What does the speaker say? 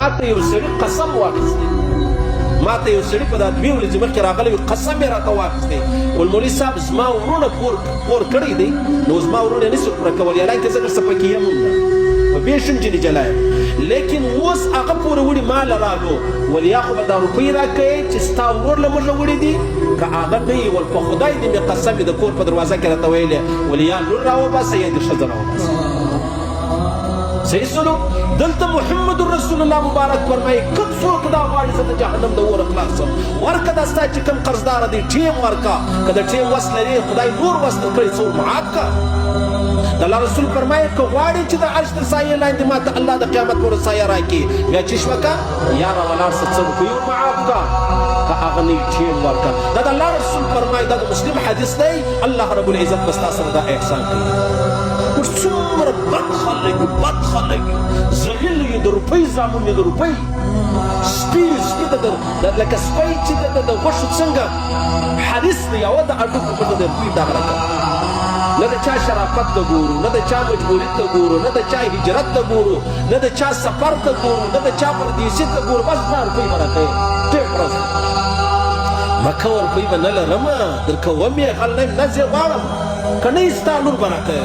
ماته یو سړي قسم واخیستی، ماته یو سړي په دا دوې ورځې مخکې راغلی وي، قسم یې راته واخیستی، ول مولوي صاحب زما وروڼه پور پور کړی دی، نو زما وروڼه یې نشي پوره کولی، حالانکه زه درڅخه پکې یم هم نه، په بې شم جنې جلا یم، لیکن اوس هغه پورې وړي ما له رالو، ول یا خو به دا روپۍ راکوې چې ستا ورور له موږه وړي دي، که هغه نه وي ول په خدای دې مې قسم وي، د کور په دروازه کې راته ویلې ول یا لور راوباسه یا دې ښځه راوباسه. صحیح سولو. دلته محمد رسول الله مبارک فرمایي کوم څوک دا غواړي زه د جهنم د اوره خلاص شم، ورکه دا ستا چې کوم قرضدار دی ټیم ورکه، که د ټیم وس لري خدای نور وس درکړي څور معاف که. د الله رسول فرمایي که غواړي چې د عرش تر سایې لاندې ماته الله د قیامت پر سایه راکړي، بیا چې شوکه یا را ولاړ شه څه روپۍ ور معاف که، که هغه نه ټیم ورکه. دا د الله رسول فرمایي، دا د مسلم حدیث دی، الله رب العزت به ستا سره دا احسان کوي. موږ څومره بد خلک یو، بد خلک یو، ذلیل یو، د روپۍ زامن یو، د روپۍ سپي یو، سپي ته لکه سپی چې د غوښو څنګه حریص دی او د هډوکو په د روپۍ دغه رقم. نه د چا شرافت ته ګورو، نه د چا مجبوري ته ګورو، نه د چا هجرت ته ګورو، نه د چا سفر ته ګورو، نه د چا پردیسي ته ګورو، بس دا روپۍ به راکوې ټیم ورځ مکه روپۍ به نه لرم درکوم یې، غل نه یم، نه زه غواړم، که نه یې ستا لور به راکوې.